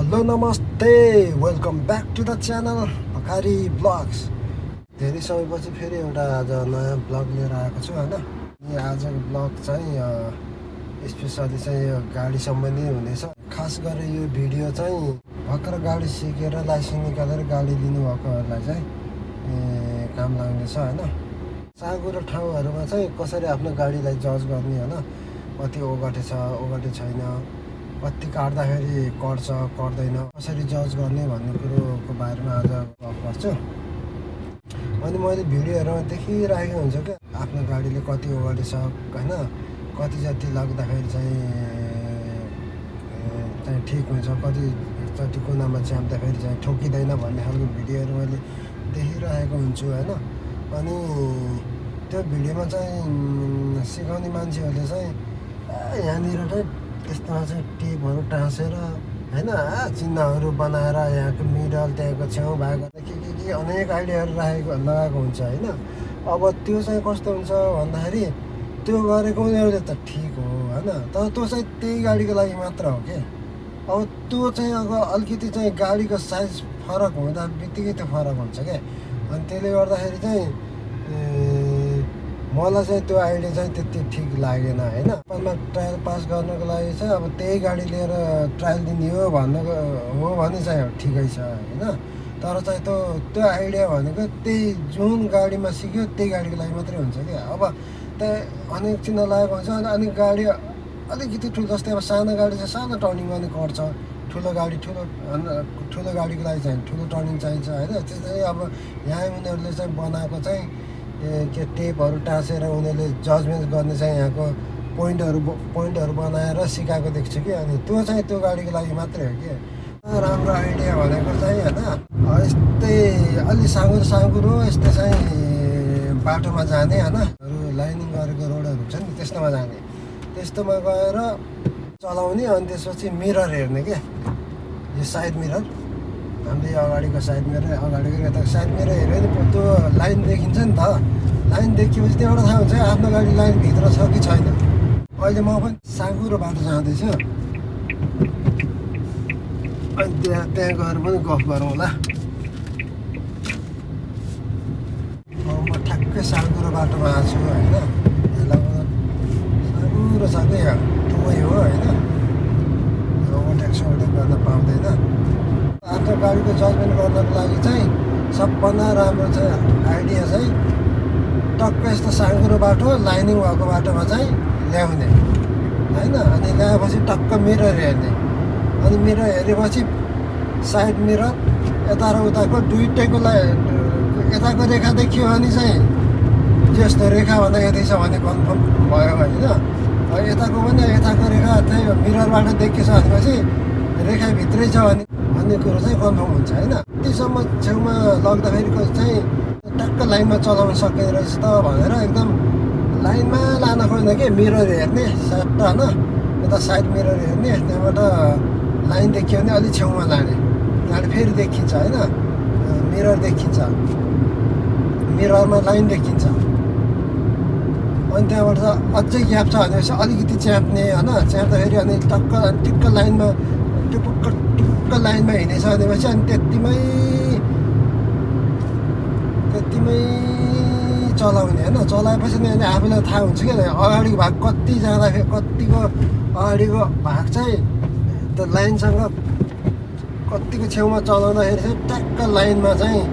Hello नमस्ते, welcome back to the channel Bhakhari vlogs. धेरै समयपछि फेरि एउटा आज नयाँ ब्लग लिएर आएको छु होइन। अनि आजको ब्लग चाहिँ स्पेसली चाहिँ यो गाडी सम्बन्धी हुनेछ। खास गरेर यो भिडियो चाहिँ भर्खर गाडी सिकेर लाइसेन्स निकालेर गाडी लिनुभएकोहरूलाई चाहिँ काम लाग्नेछ होइन। साँघुरो ठाउँहरूमा चाहिँ कसरी आफ्नो गाडीलाई जज गर्ने होइन, कति ओगटे छ ओगटे छैन, कति काट्दाखेरि कट्छ कट्दैन, कसरी जज गर्ने भन्ने कुरोको बारेमा आज गफ गर्छु। अनि मैले भिडियोहरूमा देखिरहेको हुन्छु क्या आफ्नो गाडीले कति ओगटे छ होइन, कति जति लाग्दाखेरि चाहिँ ठिक हुन्छ, कति जति कुनामा च्याप्दाखेरि चाहिँ ठोकिँदैन भन्ने खालको भिडियोहरू मैले देखिरहेको हुन्छु होइन। अनि त्यो भिडियोमा चाहिँ सिकाउने मान्छेहरूले चाहिँ यहाँनिर चाहिँ त्यस्तोमा चाहिँ टेपहरू टाँसेर होइन, चिन्हहरू बनाएर यहाँको मिडल त्यहाँको छेउ भएको के अनेक आइडियाहरू लगाएको हुन्छ होइन। अब त्यो चाहिँ कस्तो हुन्छ भन्दाखेरि त्यो गरेको उनीहरूले त ठिक हो होइन, तर त्यो चाहिँ त्यही गाडीको लागि मात्र हो क्या। अब त्यो चाहिँ अब अलिकति चाहिँ गाडीको साइज फरक हुँदा बित्तिकै त्यो फरक हुन्छ क्या। अनि त्यसले गर्दाखेरि चाहिँ मलाई चाहिँ त्यो आइडिया चाहिँ त्यति ठिक लागेन होइन। नेपालमा ट्रायल पास गर्नको लागि चाहिँ अब त्यही गाडी लिएर ट्रायल दिने हो भन्नुको हो भने चाहिँ ठिकै छ होइन। तर चाहिँ त्यो आइडिया भनेको त्यही जुन गाडीमा सिक्यो त्यही गाडीको लागि मात्रै हुन्छ क्या। अब त्यहाँ अनेक चिन्ह लागेको हुन्छ अनि गाडी अलिकति ठुलो, जस्तै अब सानो गाडी चाहिँ सानो टर्निङमा नि कट्छ, ठुलो गाडीको लागि चाहिँ ठुलो टर्निङ चाहिन्छ होइन। त्यस्तै अब यहाँ उनीहरूले चाहिँ बनाएको चाहिँ के टेपहरू टाँसेर उनीहरूले जजमेन्ट गर्ने चाहिँ यहाँको पोइन्टहरू बनाएर सिकाएको देख्छु कि। अनि त्यो चाहिँ त्यो गाडीको लागि मात्रै हो कि। राम्रो आइडिया भनेको चाहिँ होइन, यस्तै अलि साँगुरो यस्तै चाहिँ बाटोमा जाने होइन, लाइनिङ गरेको रोडहरू हुन्छ नि त्यस्तोमा जाने, त्यस्तोमा गएर चलाउने। अनि त्यसपछि मिरर हेर्ने क्या, यो साइड मिरर, हामीले अगाडिको साइड मिरर, अगाडिको यता साइड मिरर हेऱ्यो भने त्यो लाइन देखिन्छ नि त। लाइन देखिएपछि त्यहाँबाट थाहा हुन्छ आफ्नो गाडी लाइनभित्र छ कि छैन। अहिले म पनि साँघुरो बाटो जाँदैछु, अनि त्यहाँ गएर पनि गफ गरौँ होला। म ठ्याक्कै साँघुरो बाटोमा आएको छु होइन। साँघुरो छ क्या, यहाँ टोय हो होइन, ओभरटेक सोभरटेक गर्न पाउँदैन। आफ्नो गाडीको जजमेन्ट गर्नको लागि चाहिँ सबभन्दा राम्रो चाहिँ आइडिया चाहिँ टक्क यस्तो साँघुरो बाटो लाइनिङ भएको बाटोमा चाहिँ ल्याउने होइन। अनि ल्याएपछि टक्क मिरर हेर्ने, अनि मिरर हेरेपछि साइड मिरर यता र उताको दुइटैको यताको रेखा देखियो भने चाहिँ जस्तो रेखा भन्दा यति छ भने कन्फर्म भयो होइन। यताको पनि यताको रेखा चाहिँ मिररबाट देखिएछ भनेपछि रेखाभित्रै छ भने भन्ने कुरो चाहिँ कन्फर्म हुन्छ होइन। त्यतिसम्म छेउमा लग्दाखेरि चाहिँ टक्क लाइनमा चलाउन सकिँदो रहेछ त भनेर एकदम लाइनमा लान खोज्ने कि। मिरर हेर्ने सट्ट होइन, यता साइड मिरर हेर्ने, त्यहाँबाट लाइन देखियो भने अलिक छेउमा लाने, त्यहाँबाट फेरि देखिन्छ होइन, मिरर देखिन्छ, मिररमा लाइन देखिन्छ। अनि त्यहाँबाट अझै ग्याप छ भनेपछि अलिकति च्याप्ने होइन, च्याप्दाखेरि अनि टिक्क लाइनमा टुपुक्क लाइनमा हिँडेछ भनेपछि अनि त्यतिमै चलाउने होइन। चलाएपछि नि अनि आफूलाई थाहा हुन्छ क्या अगाडिको भाग कति जाँदाखेरि कतिको अगाडिको भाग चाहिँ त्यो लाइनसँग कतिको छेउमा चलाउँदाखेरि चाहिँ ट्याक्क लाइनमा चाहिँ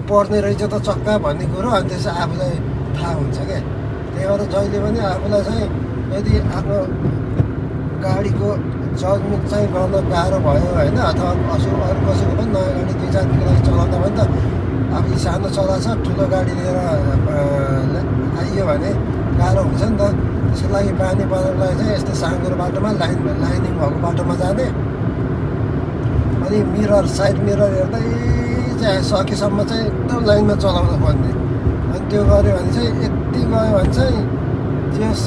पर्ने रहेछ त चक्का भन्ने कुरो अनि त्यसै आफूलाई थाहा हुन्छ क्या। त्यही भएर जहिले पनि आफूलाई चाहिँ यदि आफ्नो गाडीको जजमेन्ट चाहिँ गर्न गाह्रो भयो होइन, अथवा अरू कसैको पनि नयाँ गाडी 2-4 दिनको लागि चलाउँदा पनि त आफूले सानो चलाएको छ, ठुलो गाडी लिएर आइयो भने गाह्रो हुन्छ नि त। त्यसको लागि बानी बनाउनको लागि चाहिँ यस्तो साँघुरो बाटोमा लाइनिङ भएको बाटोमा जाने, अनि मिरर साइड मिरर हेर्दै चाहिँ सकेसम्म चाहिँ एकदम लाइनमा चलाउन खोज्ने। अनि त्यो गऱ्यो भने चाहिँ यति गयो भने चाहिँ त्यस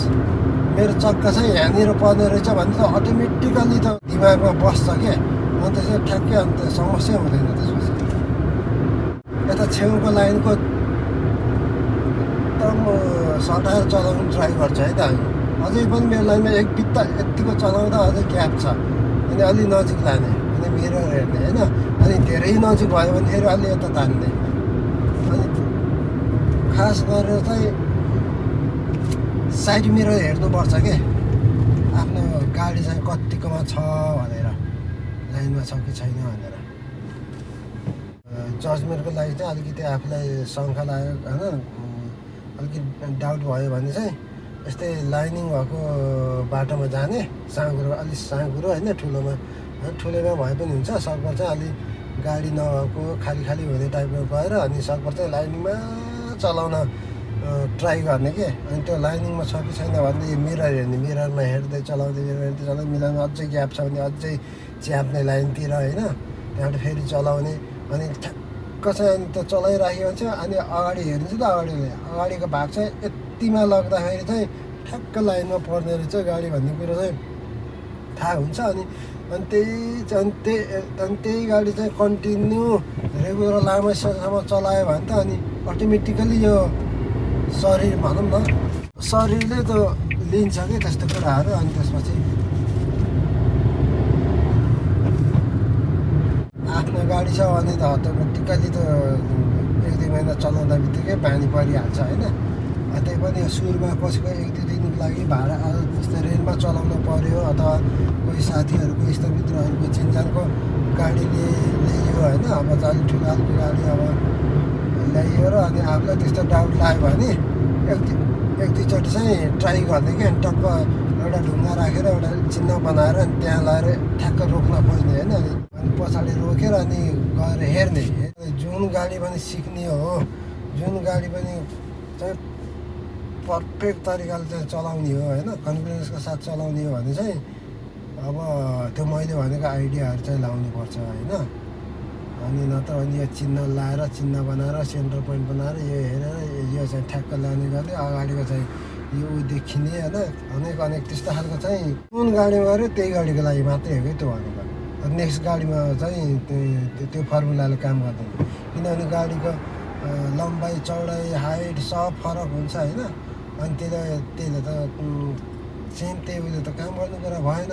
मेरो चक्का चाहिँ यहाँनिर पर्ने रहेछ भने त अटोमेटिकल्ली त दिमागमा बस्छ क्या। अन्त चाहिँ ठ्याक्कै अन्त समस्या हुँदैन। त्यसपछि यता छेउको लाइनको एकदम सटाएर चलाउनु ट्राई गर्छ है त हामी। अझै पनि मेरो लाइनमा एक बित्ता यत्तिको चलाउँदा अझै ग्याप छ, अनि अलि नजिक लाने, भने मिरर हेर्ने होइन। अनि धेरै नजिक भयो भने फेरि अलि यता तान्ने। अनि खास गरेर चाहिँ साइड मिरर हेर्नुपर्छ के, आफ्नो गाडी चाहिँ कतिकोमा छ भनेर, लाइनमा छ कि छैन भनेर। जजमेन्टको लागि चाहिँ अलिकति आफूलाई शङ्का लाग्यो होइन, अलिकति डाउट भयो भने चाहिँ यस्तै लाइनिङ भएको बाटोमा जाने, साँघुरो अलिक साँघुरो होइन, ठुलोमा भए पनि हुन्छ। सकभर चाहिँ अलिक गाडी नभएको खाली खाली हुने टाइपमा गएर अनि सकभर चाहिँ लाइनिङमा चलाउन ट्राई गर्ने के। अनि त्यो लाइनिङमा छ कि छैन भन्दै मिरर हेर्ने, मिररमा हेर्दै चलाउँदै मिलाउनु, अझै ग्याप छ भने अझै च्याप्ने लाइनतिर होइन, त्यहाँबाट फेरि चलाउने। अनि ठ्याक्क चाहिँ अनि त्यो चलाइराख्यो भने चाहिँ अनि अगाडि हेर्नु त अगाडिको भाग चाहिँ यतिमा लग्दाखेरि चाहिँ ठ्याक्क लाइनमा पर्ने रहेछ गाडी भन्ने कुरो चाहिँ थाहा हुन्छ। अनि त्यही गाडी चाहिँ कन्टिन्यू रेगुलर लामो समयसम्म चलायो भने त अनि अटोमेटिकली यो शरीर भनौँ न, शरीरले त लिन्छ कि त्यस्तो कुराहरू। अनि त्यसपछि आफ्नो गाडी छ भने त अटोमेटिकली त 1-2 महिना चलाउँदा बित्तिकै बानी परिहाल्छ होइन। त्यही पनि सुरुमा कसैको 1-2 दिनको लागि भाडा जस्तै रेन्टमा चलाउनु पऱ्यो, अथवा कोही साथीहरूको इष्टमित्रहरूको चिनजानको गाडीले ल्याइयो होइन। अब अलिक ठुलो खालको गाडी अब ल्याइयो र अनि आफूलाई त्यस्तो डाउट लाग्यो भने एक दुईचोटि चाहिँ ट्राई गर्ने कि। अनि टक्क एउटा ढुङ्गा राखेर एउटा चिन्ह बनाएर अनि त्यहाँ लगाएर ठ्याक्क रोक्न खोज्ने होइन। अनि पछाडि रोकेर अनि गएर हेर्ने, जुन गाडी पनि सिक्ने हो, जुन गाडी पनि चाहिँ पर्फेक्ट तरिकाले चाहिँ चलाउने हो होइन, कन्फिडेन्सको साथ चलाउने हो भने चाहिँ अब त्यो मैले भनेको आइडियाहरू चाहिँ लाउनुपर्छ होइन। अनि नत्र भने यो चिन्ह लाएर, चिन्ह बनाएर, सेन्टर पोइन्ट बनाएर यो हेरेर यो चाहिँ ठ्याक्क ल्याउने गर्ने, अगाडिको चाहिँ यो देखिने होइन। अनेक त्यस्तो खालको चाहिँ कुन गाडीमा गऱ्यो त्यही गाडीको लागि मात्रै हो कि त्यो भनेको। नेक्स्ट गाडीमा चाहिँ त्यो फर्मुलाले काम गर्दैन, किनभने गाडीको लम्बाइ, चौडाइ, हाइट सब फरक हुन्छ होइन। अनि त्यसले त सेम त्यही त काम गर्ने कुरा भएन।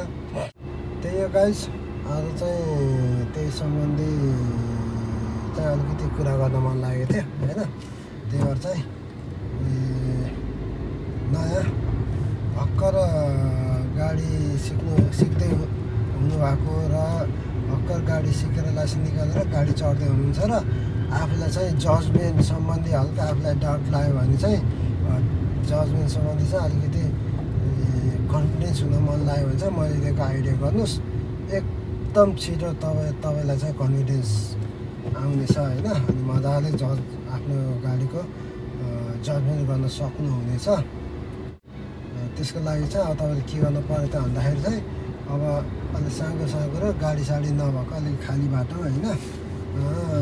त्यही हो गाइस, आज चाहिँ त्यही सम्बन्धी चाहिँ अलिकति कुरा गर्न मन लागेको थियो होइन। त्यही भएर चाहिँ नयाँ भर्खर गाडी सिक्दै हुनुभएको र भर्खर गाडी सिकेर लाइसेन्स निकालेर गाडी चढ्दै हुनुहुन्छ र आफूलाई चाहिँ जजमेन्ट सम्बन्धी हल्का आफूलाई डाउट लाग्यो भने चाहिँ जजमेन्ट सम्बन्धी चाहिँ अलिकति कन्फिडेन्स हुन मन लाग्यो भने चाहिँ मैले दिएको आइडिया गर्नुहोस्, एकदम छिटो तपाईँलाई चाहिँ कन्फिडेन्स आउनेछ होइन। अनि मजाले आफ्नो गाडीको जजमेन्ट गर्न सक्नुहुनेछ। त्यसको लागि चाहिँ अब तपाईँले के गर्नु पऱ्यो त भन्दाखेरि चाहिँ अब अलिक साँगो र गाडी नभएको अलिक खाली बाटो होइन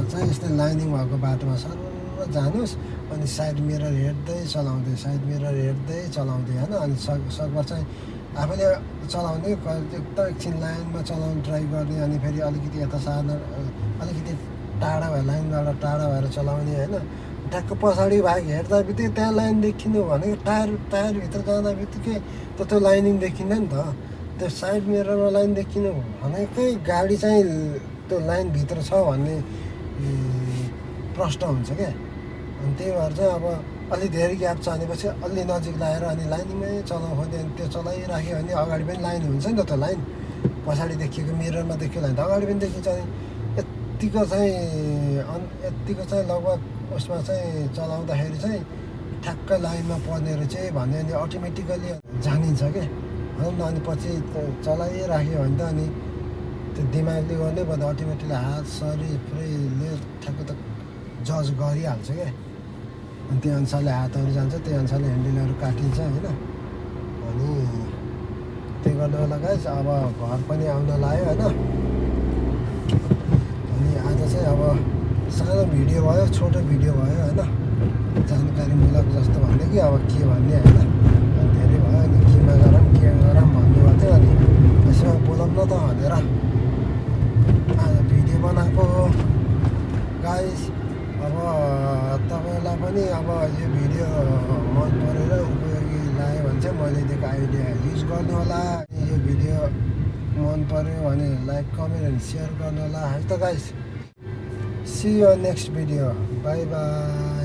चाहिँ यस्तै लाइनिङ भएको बाटोमा सर जानुहोस्। अनि साइड मिरर हेर्दै चलाउँदै होइन। अनि सकभर चाहिँ आफैले चलाउने, एकदम एकछिन लाइनमा चलाउनु ट्राई गर्ने, अनि फेरि अलिकति यता सार्न, अलिकति टाढा भएर लाइनबाट टाढा भएर चलाउने होइन। ठ्याक्क पछाडि भाग हेर्दा बित्तिकै त्यहाँ लाइन देखिनु भनेको टायरभित्र जाँदा बित्तिकै त्यो लाइनिङ देखिँदैन नि त। त्यो साइड मिररमा लाइन देखिनु भनेकै गाडी चाहिँ त्यो लाइनभित्र छ भन्ने प्रश्न हुन्छ क्या। अनि त्यही भएर चाहिँ अब अलि धेरै ग्याप छ भनेपछि अलि नजिक लगाएर अनि लाइनिङमै चलाउनु खोज्यो भने त्यो चलाइराख्यो भने अगाडि पनि लाइन हुन्छ नि त। त्यो लाइन पछाडि देखिएको मिररमा देखियो लाइन त अगाडि पनि देखिन्छ। अनि यत्तिको चाहिँ लगभग उसमा चाहिँ चलाउँदाखेरि चाहिँ ठ्याक्क लाइनमा पर्ने रहेछ भन्यो भने अटोमेटिकली जानिन्छ क्या भनौँ न। अनि पछि चलाइराख्यो भने त अनि त्यो दिमागले गर्ने भन्दा अटोमेटिकली हात शरीर पुरैले ठ्याक्क त जज गरिहाल्छ क्या। अनि त्यही अनुसारले हातहरू जान्छ, त्यही अनुसारले ह्यान्डलहरू काटिन्छ होइन। अनि त्यही गर्नु होला गाइस। अब घर पनि आउन लाग्यो होइन। अनि आज चाहिँ अब सानो भिडियो भयो, छोटो भिडियो भयो होइन, जानकारीमूलक जस्तो भन्ने कि अब के भन्ने होइन। अनि धेरै भयो अनि केमा गरौँ भन्नुभएको थियो। अनि यसमा बोलाउँ न त भनेर आज भिडियो बनाएको हो गाइस। अब तपाईँलाई पनि अब यो भिडियो मन परेर उपयोगी लाग्यो भने चाहिँ मैले दिएको आइडिया युज गर्नु होला। यो भिडियो मन पऱ्यो भने लाइक, कमेन्ट सेयर गर्नु होला है त guys see you next video bye by